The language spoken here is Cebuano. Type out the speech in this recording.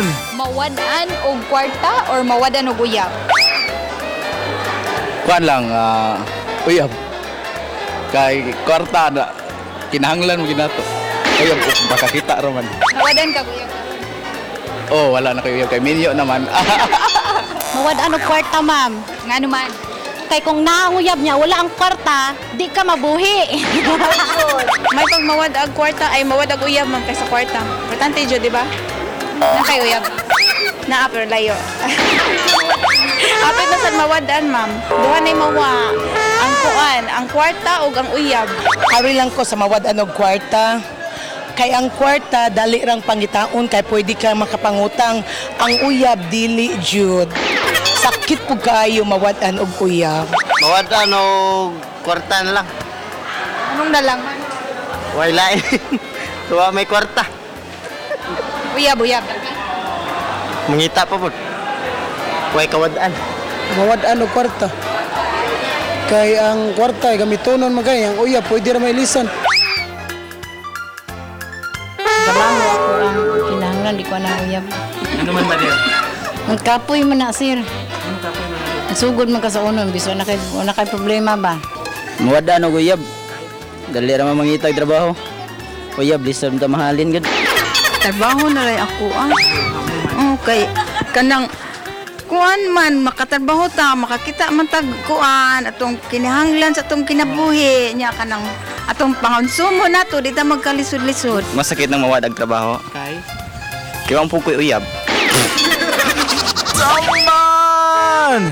Man! Mawad-an og kwarta or mawad-an og uyab? Kuan lang, uyab. Kay kwarta na, kinahanglan mo ginato. Uyab, baka kita ra man. Mawad-an ka uyab? Oh, wala na kayo uyab kay minyo naman. Mawad-an og kwarta, ma'am. Ngano man? Kay kung naanguyab niya, wala ang kwarta, di ka mabuhi. May pag mawad ag kwarta ay mawad ag uyab man kaysa kwarta. Importante jud, di ba? Na kay uyab? Naa pero layo. Apit na sa mawad-an, ma'am. Duha nay mawa. Ang kuan, ang kwarta ug ang uyab. Ari lang ko sa mawad-an og kwarta. Kay ang kwarta dali rang pangitaon kay pwede ka makapangutang. Ang uyab dili jud. Sakit pud kaayo mawad-an og uyab. Mawad-an og kwarta na lang. Anong nalang? Way lain. Tuwa may kwarta. Uyab, uyab. Mangita pa po. Way kawad-an. Mawad-an og kwarta. Kay ang kwarta ay gamitonon man kay ang uyab pwede ra mailisan. Trabaho ako ang kinahanglan, di ko na uyab. Ano man ba din? Ang kapoy man na, sir. Ang sugod man ka sa unon, biso na kay problema ba? Mawad-an og uyab. Dali ra man mangitag trabaho. Uyab lisod ta mahalin gud. Trabaho na ray ako ah. Okay, kanang kuan man makatrabaho ta, makakita man tag kuan atong kinahanglan sa atong kinabuhi nya kanang atong pangonsumo nato di ta magkalisod-lisod. Masakit nang mawad ang trabaho. Kay? Kay ang pukoy uyab. Man!